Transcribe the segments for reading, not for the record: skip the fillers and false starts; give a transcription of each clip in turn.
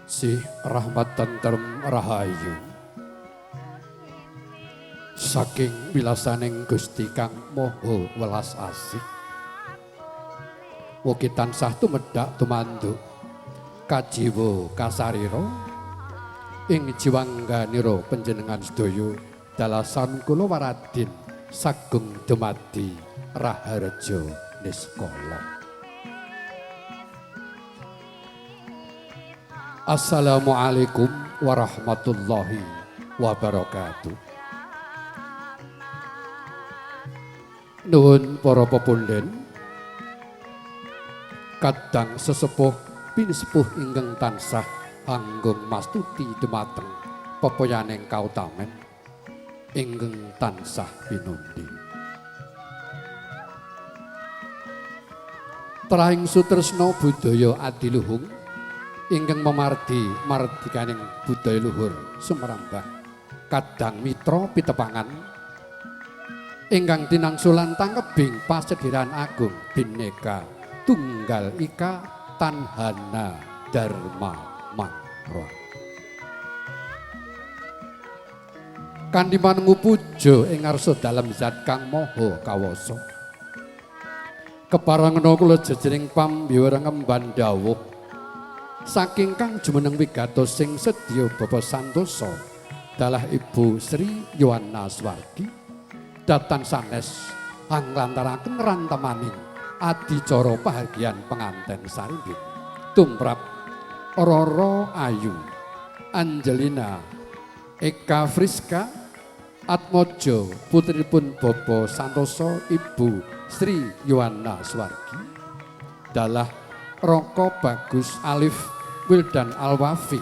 Sih rahmat tentrem rahayu saking wilasaning Gusti Kang Maha Welas Asih. Mugi tansah tumedhak tumanduk kajiwa kasarira ing jiwangganira panjenengan sedaya dalasan kula waradin sagung dumadi raharja niskala. Assalamualaikum warahmatullahi wabarakatuh. Nuwun para pepunden, kadang sesepuh pinesepuh ingkang tansah anggung mastuti dumateng pepoyaning kautamen ingkang tansah pinundi. Trahing sutresna budaya adiluhung ingkang memardi mardikaning budaya luhur sumrambah kadang mitra pitepangan ingkang tinangsulan tangkebing pasediran agung Bhinneka Tunggal Ika Tanhana Dharma Mangro. Kanthi manungu puja ing ngarsa dalem zat kang maha kawasa. Keparengena kula jejering pambiwara ngemban dawuh saking kang jumeneng wigatos sing sedya Bapak Santoso dalah Ibu Sri Yohana Swargi datan sanes anglantaraken rantemaning adicara pahargyan penganten sarimbit tumrap Roro Ayu Angelina Eka Friska Atmojo putrinipun Bapak Santoso Ibu Sri Yohana Swargi dalah Roko Bagus Alif Wildan Alwafi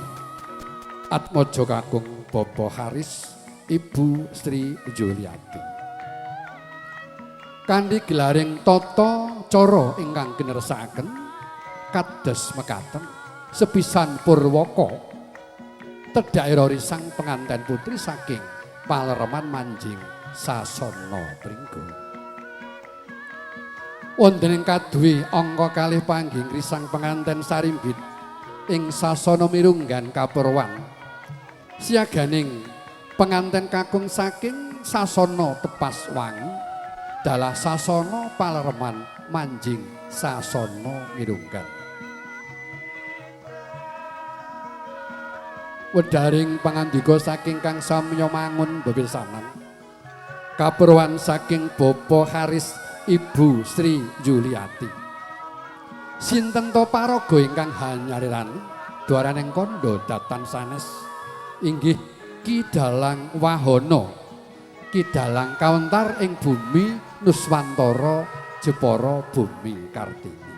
Atmojo kakung Bapak Haris Ibu Sri Juliati. Kanthi gelaring tata cara ingkang kinersakaken kados mekaten sepisan purwaka tedhak risang penganten putri saking palereman manjing sasana pringgo. Wonten ing kaduwe angka kalih panggih risang penganten sarimbit ing sasana mirunggan kapurwan. Siaganing penganten kakung saking sasana Tepas Wangi dalah sasana palereman manjing sasana mirunggan. Wedharing pangandika saking kang samya mangun bebesanan kapurwan saking Bapak Haris Ibu Sri Juliati. Sinten to paraga ingkang hanyarirani dwaraning kandha datan sanes inggih Ki Dalang Wahono, Ki Dalang kawentar ing bumi Nuswantara Jepara Bumi Kartini.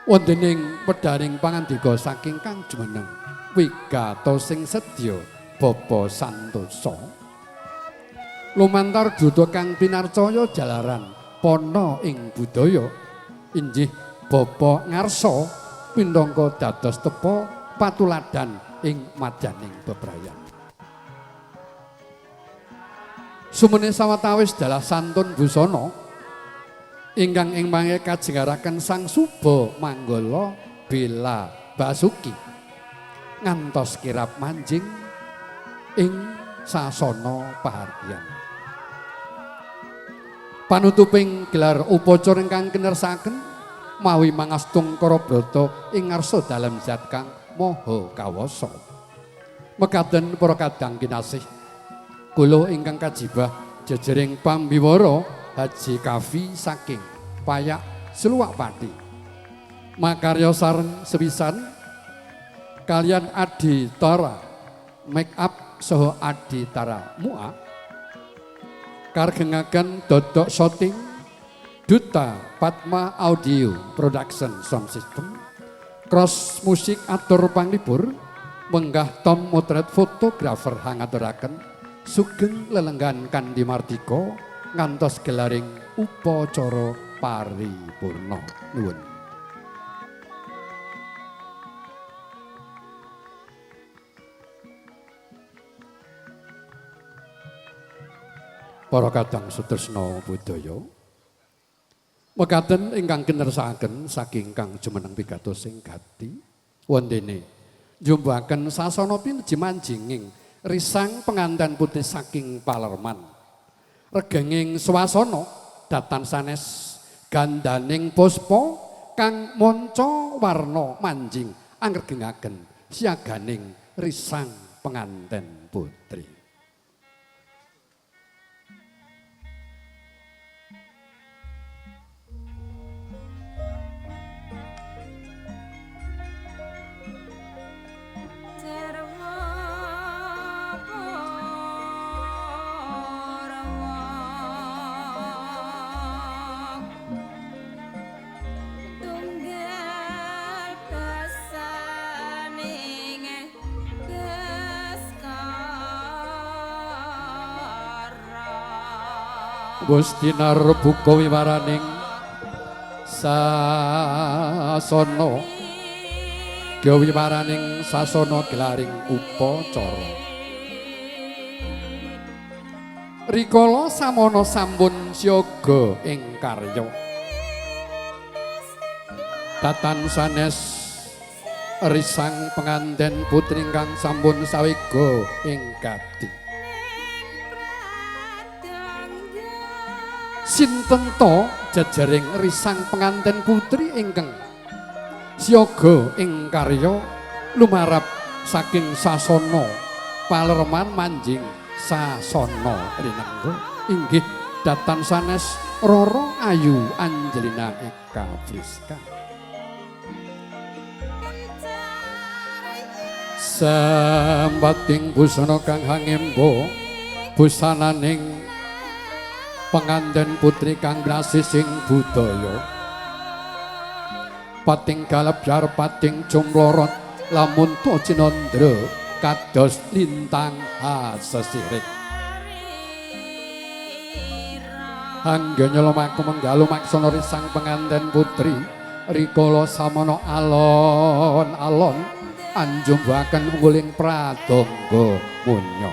Wonten ing wedharing pangandika saking kang jumeneng wigatos sing sedya Bapak Santoso lumantar duta kang pinarcaya jalaran pana ing budaya inggih Bapak Ngarsa minangka dados tepa patuladan ing madyaning bebrayan. Sumene sawetawis dalah santun busana ingkang ing mangke kajengaraken Sang Suba Manggala Bela Basuki ngantos kirap manjing ing sasana pahargyan. Panutuping gelar upacara ingkang kinersakaken mawi mangastung karabrata ing ngarsa dalem zat kang maha kawasa. Mekaten para kadang kinasih, kula ingkang kajibah jejering pambiwara Haji Kafi saking Payak Seluwak Pati. Makarya sareng sepisan kalian Adi Tara make up saha Adi Tara Mua kargengaken dodok shooting Duta Padma Audio Production Sound System Cross Musik atur panglipur menggah Tom motret fotografer hangaturaken sugeng lelenggan kanthi mardika ngantos gelaring upacara paripurna. Nuwun. Para kadang sutresna budaya, mekaten ingkang kinersakaken saking kang jumeneng pigatos sing gati Wondene njumbuhaken sasana pineji manjinging risang penganten putri saking Palerman. Regenging swasana datan sanes gandaning puspa kang manca warna manjing angregengaken siaganing risang penganten putri. Gusti narbuka wiwaraning sasana, wiwaraning sasana gelaring upacara. Rikala samana sampun siaga ing karya, datan sanes risang penganten putri ingkang sampun sawega ing gati. Sinten to jejering risang penganten putri ingkang siaga ing karya lumarap saking sasana Palerman manjing sasana rinengga inggih datan sanes Roro Ayu Angelina Eka Friska. Sembating busana kang hangembo busananing penganten putri kang sing budaya, pating galebyar pating jumlorot lamun to cinandra kados lintang hasesirik. Anggenya lumaku menggalu maksana risang penganten putri rikala samana alon-alon anjumbuhaken unggulling pradangga munya.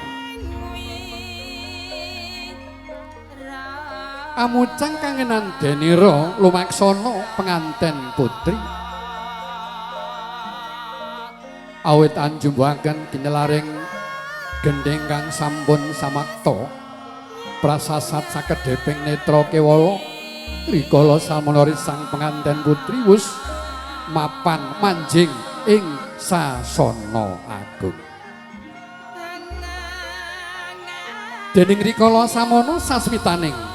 Amucang kangenan denira lumaksana penganten putri awit anjumbuhaken ginelaring gendhing kang sampun samakta prasasat sakedheping netra kewala rikala samana risang penganten putri wus mapan manjing ing sasana agung. Dening rikala samana sasmitaning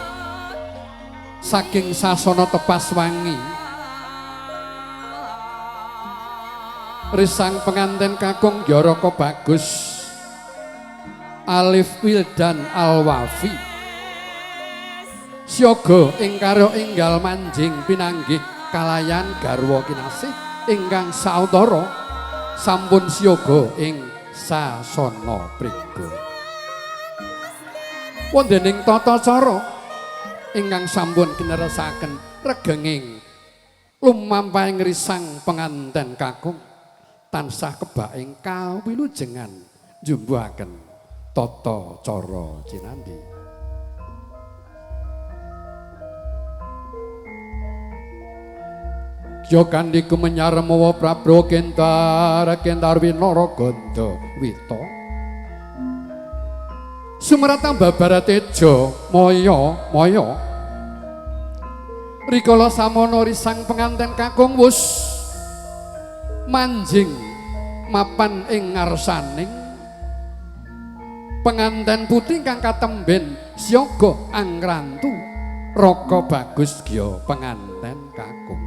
saking sasana tepas wangi risang penganten kakung Yaraka Bagus Alif Wildan Alwafi siaga ing karya enggal manjing pinanggih kalayan garwa kinasih ingkang sawetara sampun siaga ing sasana priga. Wontening tata cara ingkang sampun kineresaken regenging lumampahing risang penganten kakung tansah kebak ing kawilujengan njumbuhaken tata cara cinandi. Kya kandhi kumenyar mawa Prabu Kentar Kentar Winara Ganda Wita sumratang babarateja maya maya rikala samana risang penganten kakung wus manjing mapan ing ngarsaning penganten putri kang katemben siaga angrantu Raka Bagus Gya penganten kakung.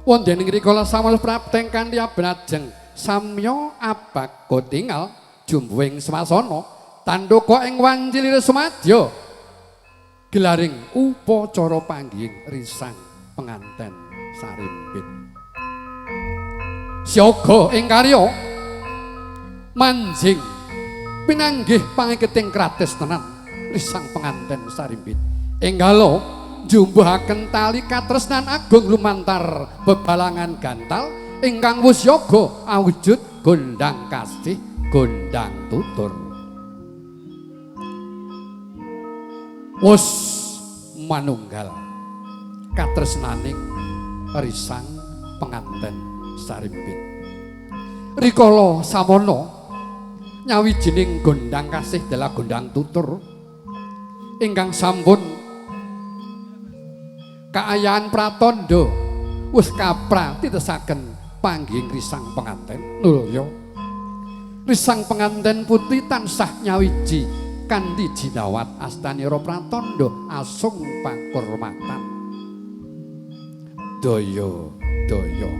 Wonten ing rikala samana prapteng kanthi abrajeng samya abaga tingal jumbuhing swasana tandhuka ing wanci liris sumadya gelaring upacara panggihing risang penganten sarimpit. Siaga ing karya manjing pinanggih pangiketing krates tenan risang penganten sarimpit. Enggalo njumbuhaken tali katresnan agung lumantar bebalangan gantal ingkang wus yoga awujud gondang kasih gondang tutur. Wus manunggal katresnaning risang penganten Sarimbit. Rikala samono nyawijining gondang kasih dalah gondang tutur ingkang sampun kaayan pratandha wis kapra titesaken panggih risang penganten nulya. Risang penganten putri tansah nyawiji kanthi jinawat astanira pratandha asung pakurmatan. Daya daya.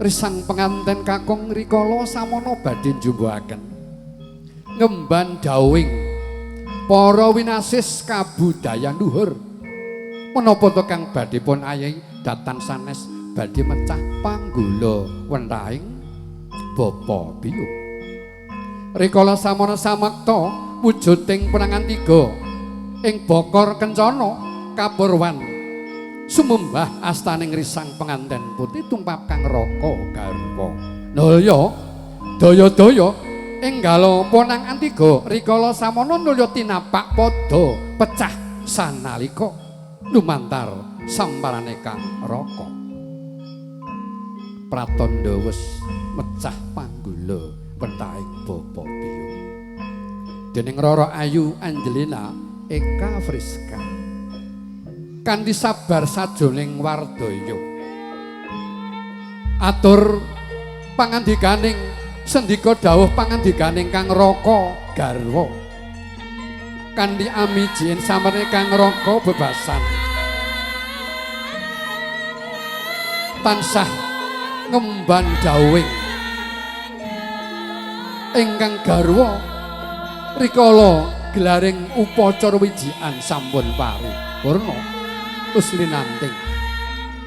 Risang penganten kakung rikala samono badhe njumbuhaken ngemban dawuhing para winasis kabudayan luhur. Menapa to kang badhe pun ayahi datan sanes badhe mecah panggula wentahing bapa biyung. Rikala samono samakta wujuding penangan tiga ing bokor kencana kapurwan sumembah astaning risang penganten putih tumpap kang raka garwa. Nulya daya-daya enggala ponang antiga rikala samono nulya tinapak padha pecah sanalika lumantar samparane kang raka. Pratandha wis mecah panggula wentahing bapa biyung. Dening Rara Ayu Angelina Eka Friska kanthi sabar sajroning wardaya atur pangandikaning sendika dawuh pangandikaning kang raka garwa kanthi amijiin samerne kang raka bebasan tansah ngemban dawuhing ingkang garwa rikala gelaring upacara wijian sampun paripurna. Wis linanting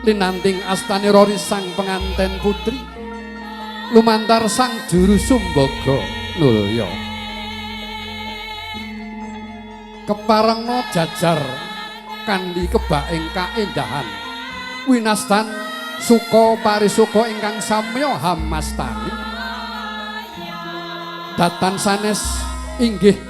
linanting astane rori sang penganten putri lumantar sang juru sumbaga nulya keparengna jajar kanthi kebaing kaendahan winastan suka parisuka ingkang samya hamastani datan sanes inggih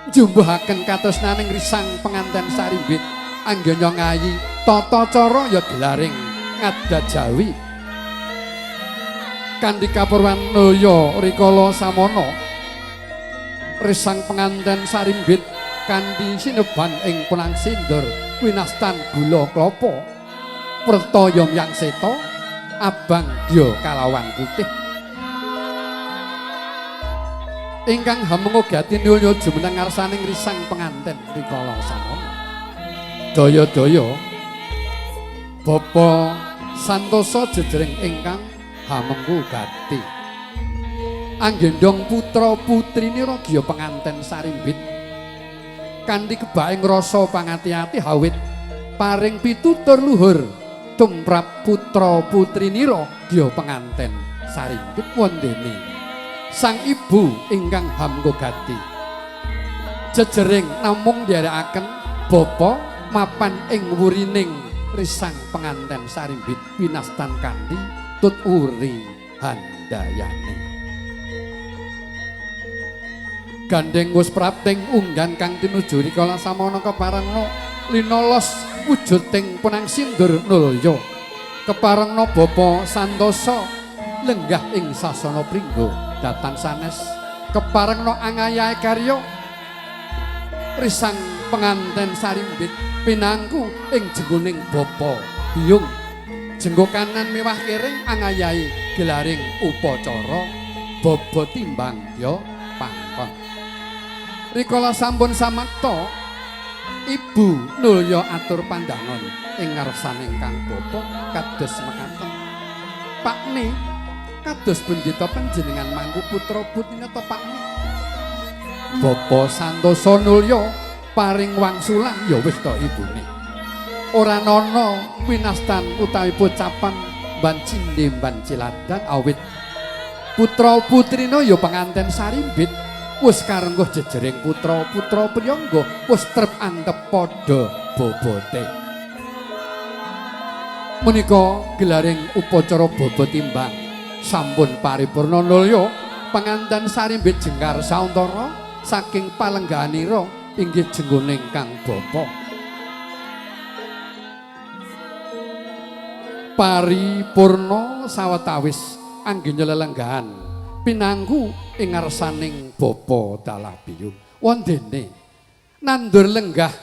njumbuhaken katresnaning risang penganten Sarimbit anggenya ngayi tata cara ya gelaring ngadajawi kanthi kapurwan nulya rikala samono risang penganten Sarimbit kanthi sineban ing punang sindur winastan gula klapa prtaya yang seta abang gya kalawan putih ingkang hamengo gati nulya jumeneng ngarsaning risang penganten rikala samono. Daya-daya bapa santosa jejering ingkang hamengku gati anggendong putra putrinira gya penganten Sarimbit kanthi kebaing rasa pangati-ati hawit paring pitutur luhur tumrap putra putrinira gya penganten Sarimbit wondene sang ibu ingkang hamengku gati jejering namung ndherekaken bapa mapan ing wurining risang penganten Sarimbit winastan kanthi tut wuri handayani. Gandeng wis prapting unggan kang tinuju rikala samono keparengna linolos wujuding punang sindur nulya keparengna bapa santosa lenggah ing sasana pringga datan sanes keparengna angayahe karya risang penganten Sarimbit pinangku ing jenggoning bapa biyung jenggo kanan miwah kiring angayahi gelaring upacara baba timbang ya pangkon. Rikala sampun samakta ibu nulya atur pandangan ing ngarsaning kang bapa kados mekaten. Pakne kados pundi ta panjenengan mangku putra putrine ta pakne? Bapa santosa nulya paring wangsulan ya wis ta ibune. Ora nana winastan utawi pocapan ban cindhe ban ciladan awit putra putrina ya penganten Sarimbit wis karengguh jejering putra-putra priyangga wis trep antep padha bobote. Menika gelaring upacara baba timbang sampun paripurna nulya penganten Sarimbit jengkar sauntara saking palenggahanira inggih jenggoning kang bapa. Paripurna sawetawis anggenya lelenggahan pinangku ing ngarsaning Bapa Dalah Biyung. Wondene nandur lenggah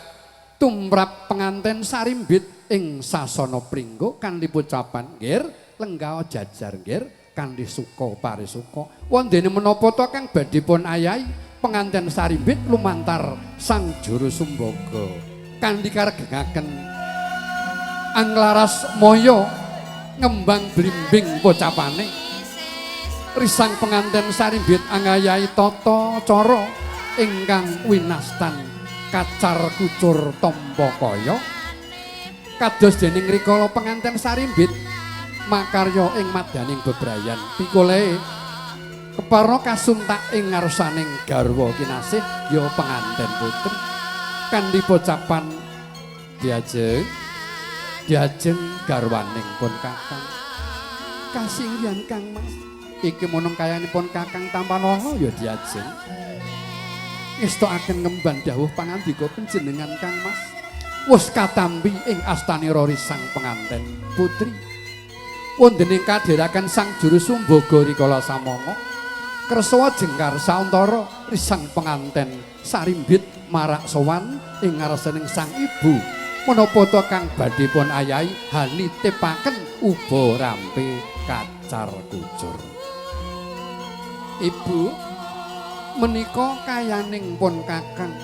tumrap penganten sarimbit ing sasana pringgo kanthi pocapan nggir lenggah jajar nggir kanthi suka parisuka. Wondene menapa to kang badhe pun ayahi penganten sarimbit lumantar Sang Juru Sumbaga kanthi karegengaken anglaras moyo ngembang blimbing pocapane. Risang penganten sarimbit angayahi tata cara ingkang winastan kacar kucur tampa kaya. Kados dening rikala penganten sarimbit makarya ing madaning bebrayan pikolehe keparna kasuntak ing ngarsaning garwa kinasih ya penganten putri kanthi pocapan diajeng diajeng garwaning pun kakang. Kasinggihan Kang Mas, iki monong kayanipun kakang Tampanala ya diajeng. Ngestokaken ngemban dawuh pangandika panjenengan Kang Mas. Wis katampi ing astanira risang penganten putri. Wonten ing kadheraken Sang Juru Sumbaga rikala samanga kersa jengkar sauntara risang penganten sarimbit marak sowan ing ngarsaning sang ibu. Menapa to kang badhe pun ayahi hanitipaken uba rampe kacar kucur. Ibu menika kayaning pun kakang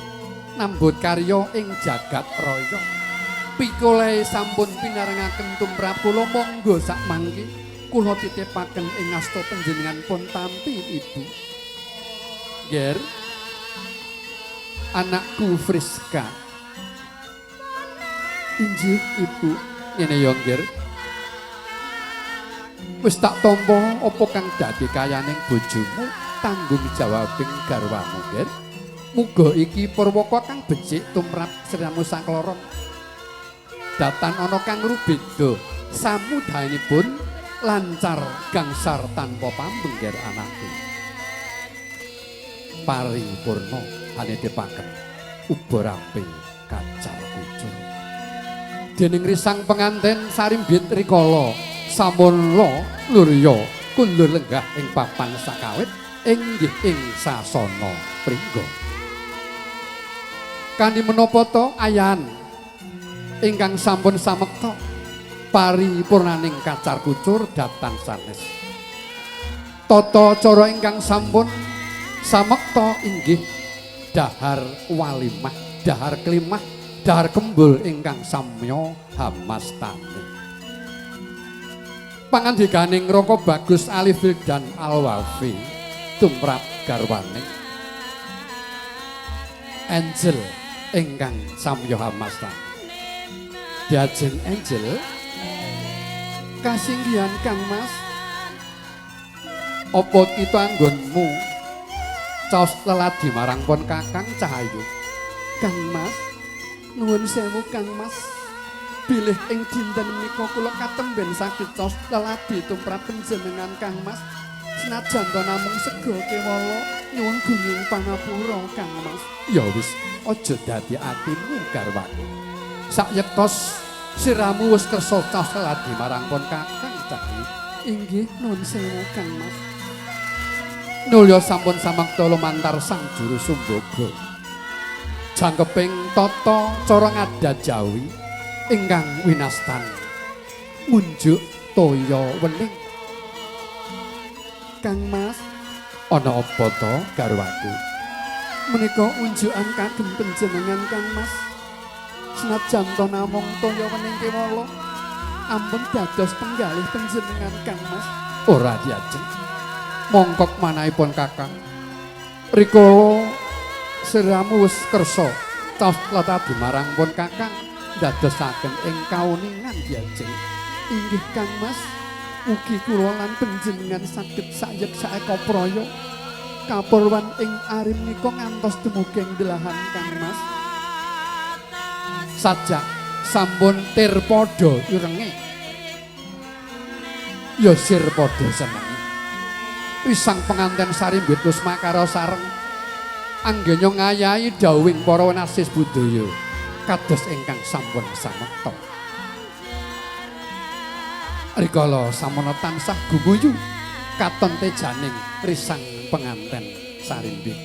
nambut karya ing jagat raya. Pikolehe sampun pinarengaken tumrap kula, monggo sakmangke kula titipaken ing asta panjenengan pun tampi ibu. Nger anakku Friska. Injih ibu, ngene ya nggir. Wis tak tampa apa kang dadi kayaning bojomu, tanggung jawabing garwamu nggir. Muga iki purwaka kang becik tumrap sliramu sakloron. Datan ana kang rubeda, samudayanipun lancar gangsar tanpa pambengger anakku. Paripurna hanitipaken uba rampe kacar kucur. Dening risang penganten sarimbit rikala sampun lurya kundur lenggah ing papan sakawit inggih ing sasana pringga. Kanthi menapa to ayan ingkang sampun samekta paripurnaning kacar kucur datan sanes. Tata cara ingkang sampun samekta inggih dahar walimah, dahar klimah, dahar kembul ingkang samya hamastane. Pangandikaning Raka Bagus Alif dan Alwafi tumrap garwane Angel ingkang samya hamastane. Diajeng Angel kasinggihan Kang Mas, apa kita anggonmu caos leladi marang pun kakang Cahayu. Kang Mas, nuwun sewu Kang Mas, bilih ing dinten menika kula katemben saged caos leladi tumrap panjenengan Kang Mas. Senajan to namung sega kewala, nyuwun gunging pangapura Kang Mas. Ya wis, aja dadi atimu garwaku. Sakyektos siramu wis kersa caos leladi marang pun kakang Cahayu. Inggih nuwun sewu Kang Mas. Nulya sampun samekta lumantar Sang Juru Sumbaga. Jangkeping tata cara ngadat Jawi ingkang winastan ngunjuk toya wening. Kang Mas, ana apa to garwaku? Menika unjukan kagem panjenengan Kang Mas. Senajan to namung toya wening kewala, ampun dados penggalih panjenengan Kang Mas. Ora diajeng. Mongkok manahipun kakang. Rikala siramu wis kersa caos letadi marang pun kakang ndadosaken ing kauningan diajeng. Inggih Kang Mas, mugi kula lan panjenengan saged sayek saeka praya kapurwan ing arim nika ngantos dumugi ing delahan Kang Mas. Sajak sampun tir padha irenge, ya sir padha senenge. Risang penganten sarimbit wis makara sareng anggenya ngayahi dawuhing para wenasis budaya kados ingkang sampun samekta. Rikala samono tansah gumuyu katon tejaning risang penganten sarimbit.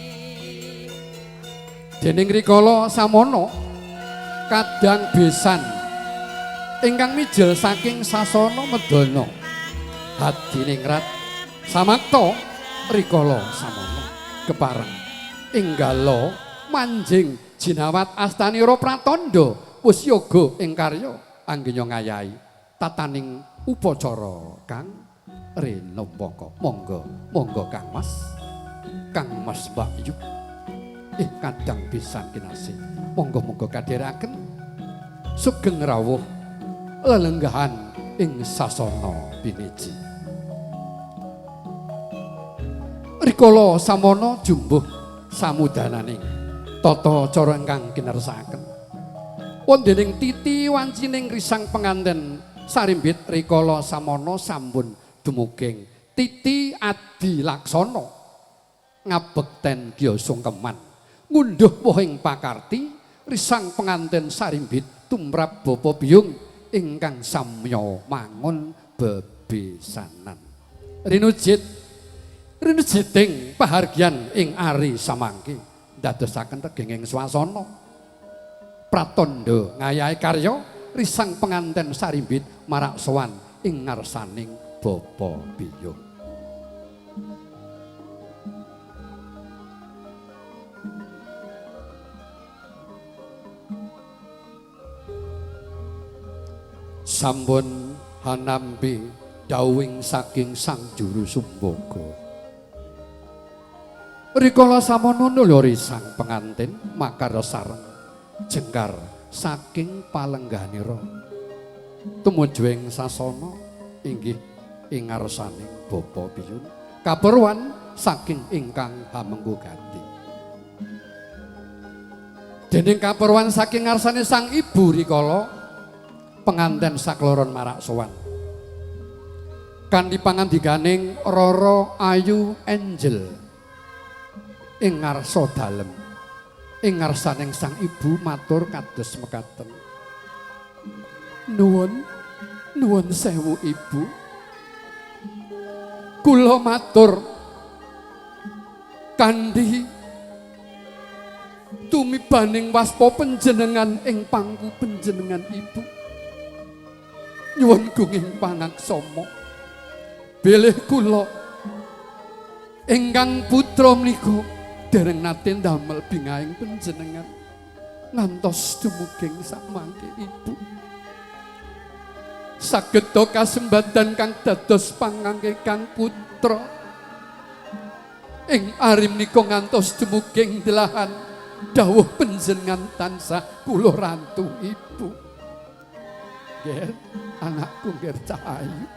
Dening rikala samono kadang besan ingkang mijil saking sasana medana hadiningrat samakta rikala samono kepareng inggala manjing jinawat astanira pratandha wis yoga ing karya anggenya ngayahi tataning upacara kang rinembaka. Monggo monggo Kang Mas, Kang Mas Mbak Yu, kadang pisan kinasih. Monggo monggo kadherekaken sugeng rawuh lelenggahan ing sasana piniji. Rikala samono jumbuh samudananing tata cara ingkang kinersakaken wontening titi wancining risang penganten sarimbit rikala samono sampun dumugeng titi adi laksana ngabekten gya sungkeman ngunduh wohing pakarti risang penganten sarimbit tumrap bapa biyung ingkang samya mangun bebesanan. Rinujit rinujiting pahargyan ing ari samangke ndadosaken regenging swasana pratandha ngayahi karya risang penganten sarimbit marak sowan ing ngarsaning bapa biyung. Sampun hanampi dawuhing saking Sang Juru Sumbaga. Rikala samono nuluri sang pengantin makarya sareng jengkar saking palengganira tumuju ing sasana inggih ing ngarsaning bapa biyung kaperwan saking ingkang hamengku gati. Dening kaperwan saking ngarsane sang ibu rikala penganten sakloron marak sowan kanthi pangandikaning Rara Ayu Angel ing ngarsa dalem ing ngarsaning sang ibu matur kados mekaten. Nuwun nuwun sewu ibu, kula matur kanthi tumibaning waspa panjenengan ing pangku panjenengan ibu. Nyuwun gunging pangaksama bilih kula ingkang putra menika dereng nate ndamel bingahing panjenengan ngantos dumugeng sakmangke ibu. Saged kasembatan kang dados pangangke kang putra ing ari menika ngantos dumugeng delahan dawuh panjenengan tansah kula rantu ibu. Ger, anakku ger cahayu,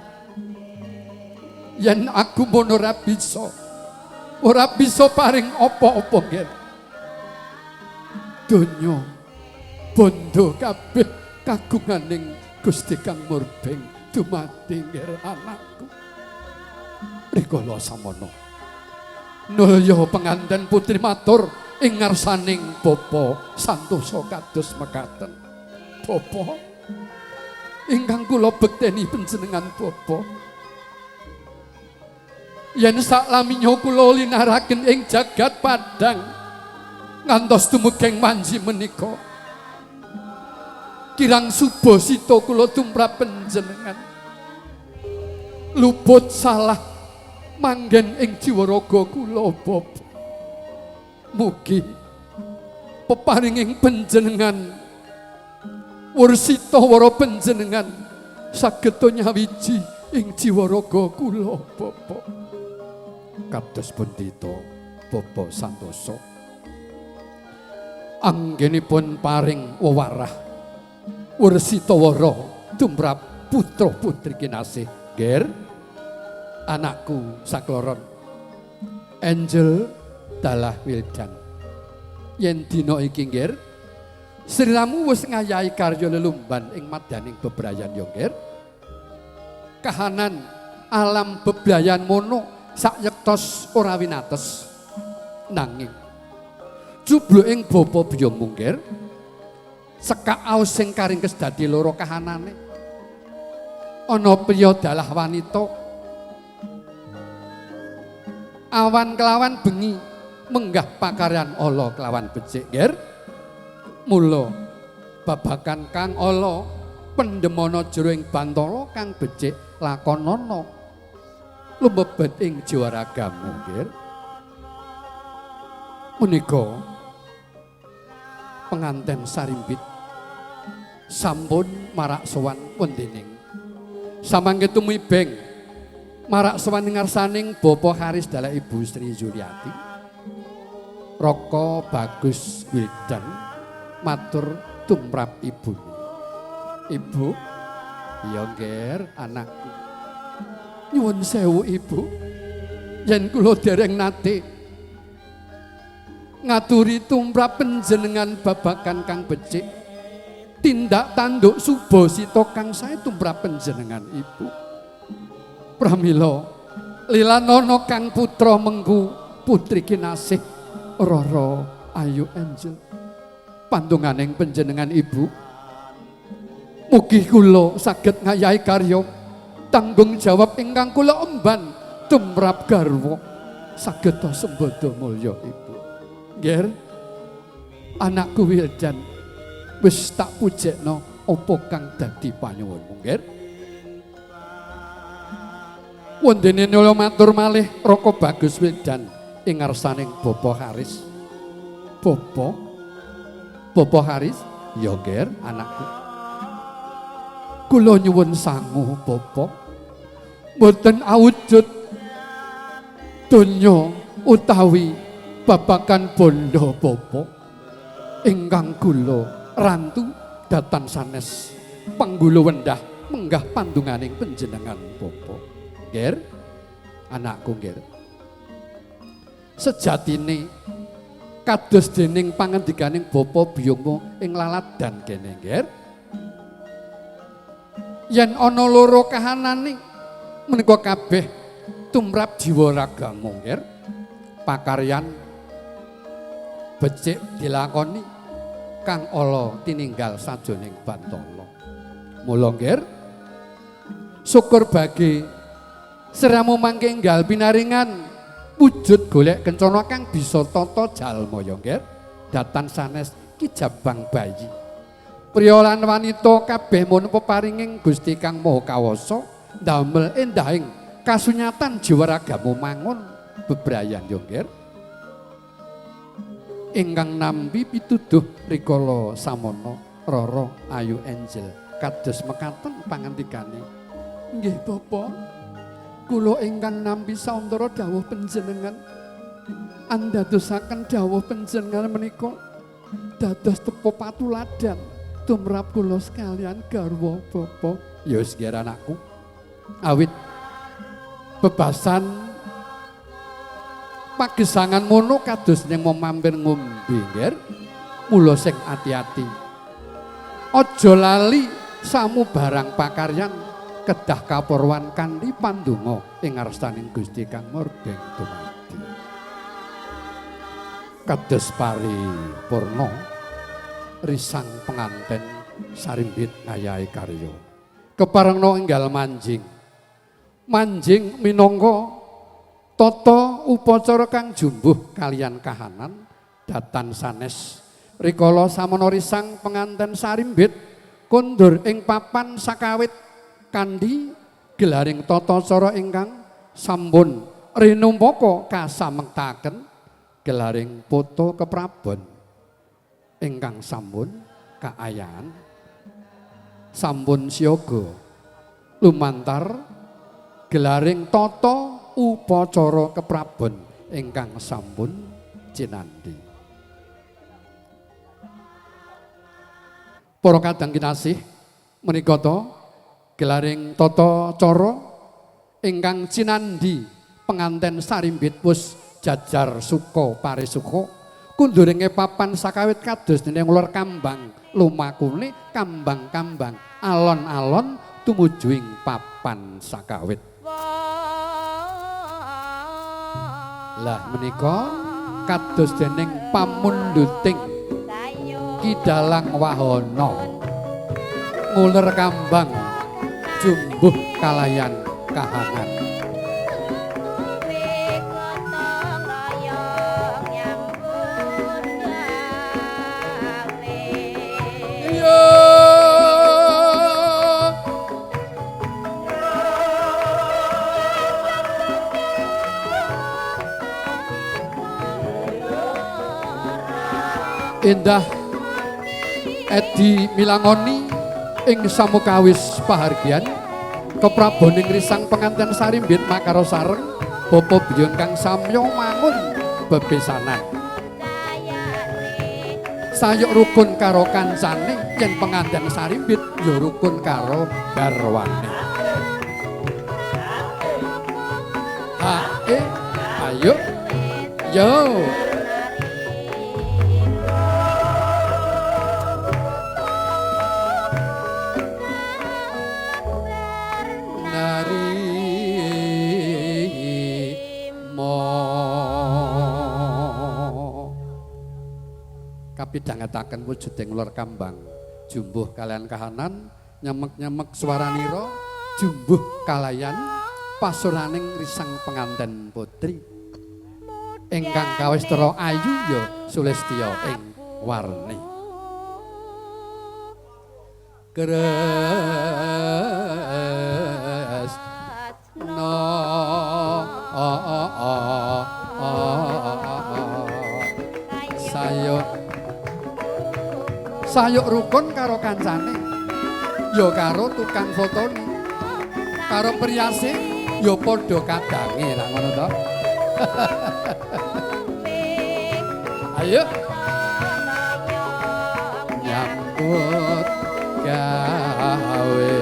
yen aku mono ora bisa paring apa-apa ger. Donya bondo kabeh kagunganing Gusti Kang Murbeng dumadi ger anakku. Rikala samono nulya penganten putri matur ing ngarsaning bapa santosa kados mekaten. Bapa ingkang kula bekteni panjenengan bapa, yen saklaminya kula linaraken ing jagat padang ngantos tumugeng wanci menika kirang subasita kula tumrap panjenengan luput salah manggen ing jiwa raga kula bapa. Mugi peparinging panjenengan wursita wara panjenengan saged nyawiji ing jiwa raga kula bapa. Kados pundi ta bapa santosa anggenipun paring wewarah wursita wara tumrap putra putri kinasih. Ger, anakku sakloron Angel dalah Wildan, yen dina iki nger sliramu wis ngayahi karya lelumban ing madaning bebrayan ya nger. Kahanan alam bebrayan mono sakyektos ora winates, nanging jubluking bapa biyungmu nger sekak aos sing karingkes dadi loro kahanane. Ana priya dalah wanita awan kelawan bengi menggah pakaryan ala kelawan becik nger. Mula babagan kang ala pendemana jero ing bantala kang becik lakonana lumebet ing jiwaragamu nggih. Menika penganten sarimbit sampun marak sowan wontening samangke tumibeng marak sowan ngarsaning Bapak Haris dalah Ibu Sri Zuliati. Raka Bagus Wildan matur tumrap ibu. Ibu, iya ngger anakku. Nyuwun sewu ibu, yen kula dereng nate ngaturi tumrap panjenengan babagan kang becik, tindak tanduk subasita kang sae tumrap panjenengan ibu. Pramila lilanana kang putra mengku putri kinasih Rara Ayu Angel. Pandonganing panjenengan ibu, mugi kula saged ngayahi karya tanggung jawab ingkang kula emban tumrap garwa saged sembada mulya ibu. Ngger, anakku Wildan wis tak pujekno apa kang dadi panyuwunmu ngger. Wondene nula matur malih Raka Bagus Wildan ing ngarsaning Bapak Haris. Bapak Haris, ya ngger anakku. Kula nyuwun sangu Bapak, mboten awujud donya utawi babagan bondo Bapak ingkang kula rantu datan sanes panggula wendah menggah pandunganing panjenengan Bapak. Ngger, anakku ngger. Sejatine kados dening pangandikaning Bapak biyungmu ing laladan kene ngger. Yen ana loro kahanane menika kabeh tumrap jiwa ragamu ngger. Pakaryan becik dilakoni kang ala tininggal sajroning bantala. Mula ngger, syukur bagi seramu mangke enggal pinaringan wujud golek kencana kang bisa tata jalma ya ngger. Datan sanes kijabang bayi. Priya lan wanita kabeh mun peparinging Gusti Kang Maha Kawasa ndamel endahing kasunyatan jiwa ragamu mangun bebrayan ya ngger. Ingkang nampi pituduh rikala samana Rara Ayu Angel kados mekaten pangandikane. Nggih Bapak, kula ingkang nampi sauntara dawuh panjenengan andadosaken dawuh panjenengan menika dados tepo patuladan tumrap kula sekalian garwa Bapak. Ya wis ngger anakku, awit bebasan pagesangan mono kados ning mampir ngombe ngger. Mula sing ati-ati, aja lali samu barang pakaryan kedah kaporwan kanthi pandonga ing ngarsaning Gusti Kang Mordeng dumadi. Kados paripurna risang penganten sarimbit ngayahi karya. Keparengna enggal manjing. Manjing minangka tata upacara kang jumbuh kaliyan kahanan datan sanes rikala samana risang penganten sarimbit kondur ing papan sakawit kanthi gelaring tata cara ingkang sampun rinumpaka kasamektaken gelaring foto keprabon ingkang sampun kaayan sampun siaga lumantar gelaring tata upacara keprabon ingkang sampun cinandhi. Para kadang kinasih, menika ta gelaring tata cara ingkang cinandhi penganten sarimbit wus jajar suka parisuka kunduringe papan sakawit kados dene uler kambang lumakune kambang-kambang alon-alon tumuju ing papan sakawit. Lah menika kados dening pamunduting Ki Dalang Wahana nguler kambang jumbuh kalayan kahanan. Indah Edi Milangoni ing samukawis pahargyan kepraboning risang penganten sarimbit makara sareng bapa biyung kang samya mangun bebesanan. Sayuk rukun karo kancane yen penganten sarimbit ya rukun karo garwane. Ha e ayo yo. Pidhangetaken wujuding uler kambang jumbuh kalian kahanan nyemek-nyemek swaranira jumbuh kalayan pasuraning risang penganten putri ingkang kawistara ayu ya sulistya ing warni. Kresna sayuk sayuk rukun karo kancane ya karo tukang fotone karo priase ya padha kadange ra ngono to. Ayo nyambut gawe.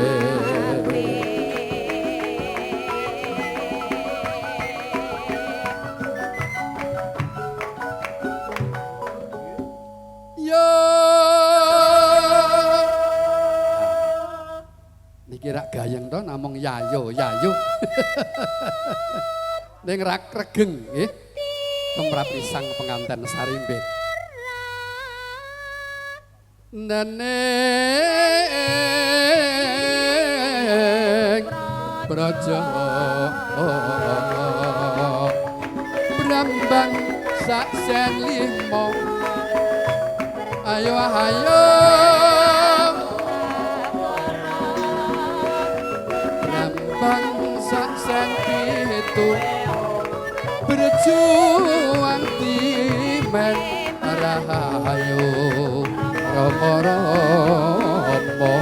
Niki rak gayeng to namung yayo yayo. Ning rak regeng nggih. Tumrap risang penganten sarimbit. Neneng braja brambang sak sen limo. Ayo ayo brambang sak sen pitu berjuang timen rahayu rama rama.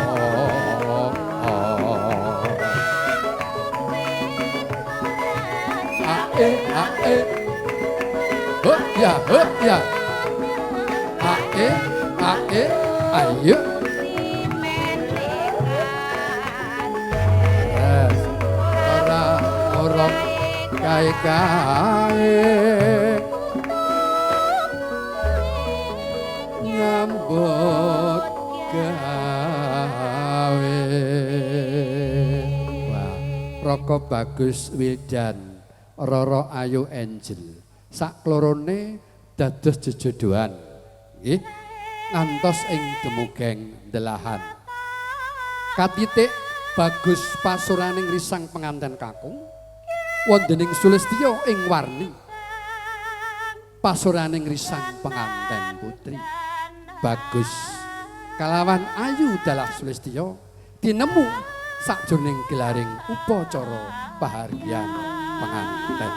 Ae ae ho ya ho ya ae ae ayo. Yes ora ora kae kae nyambut gawe. Wah, Raka Bagus Wildan Rara Ayu Angel saklorone dados jejodohan nggih ngantos ing demugeng delahan. Katitik bagus pasuraning risang penganten kakung wontening sulistya ing warni pasuraning risang penganten putri. Bagus kalawan ayu dalah sulistya tinemu sakjroning gelaring upacara pahargyan penganten.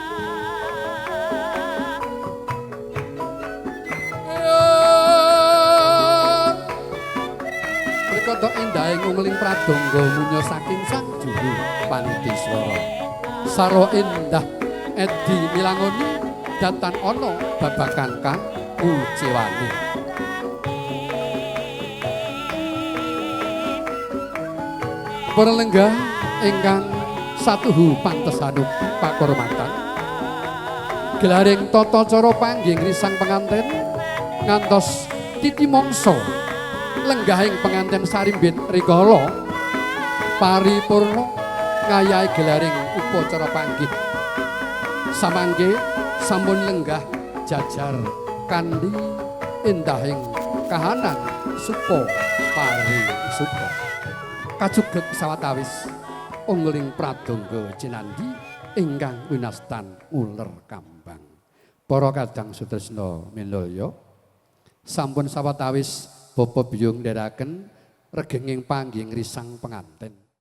Prikata indahing ungling pradangga munya saking sang juru Pandiswara. Saro indah Edi Milangoni datan ana babagan kang ucewani. Para lenggah ingkang satuhu pantesanuk pakurmatan. Gelaring tata cara panggih risang penganten ngantos titi mangsa lenggahing penganten sarimbit rikala paripurna ngayahi gelaring upacara panggih. Samangke sampun lenggah jajar kanthi endahing kahanan supa pari supa. Kajugek sawetawis ungling pradangga cinandhi ingkang winastan uler kambang. Para kadang sutresna minulya, sampun sawetawis bapa biyung ndherekaken regenging panggih risang penganten.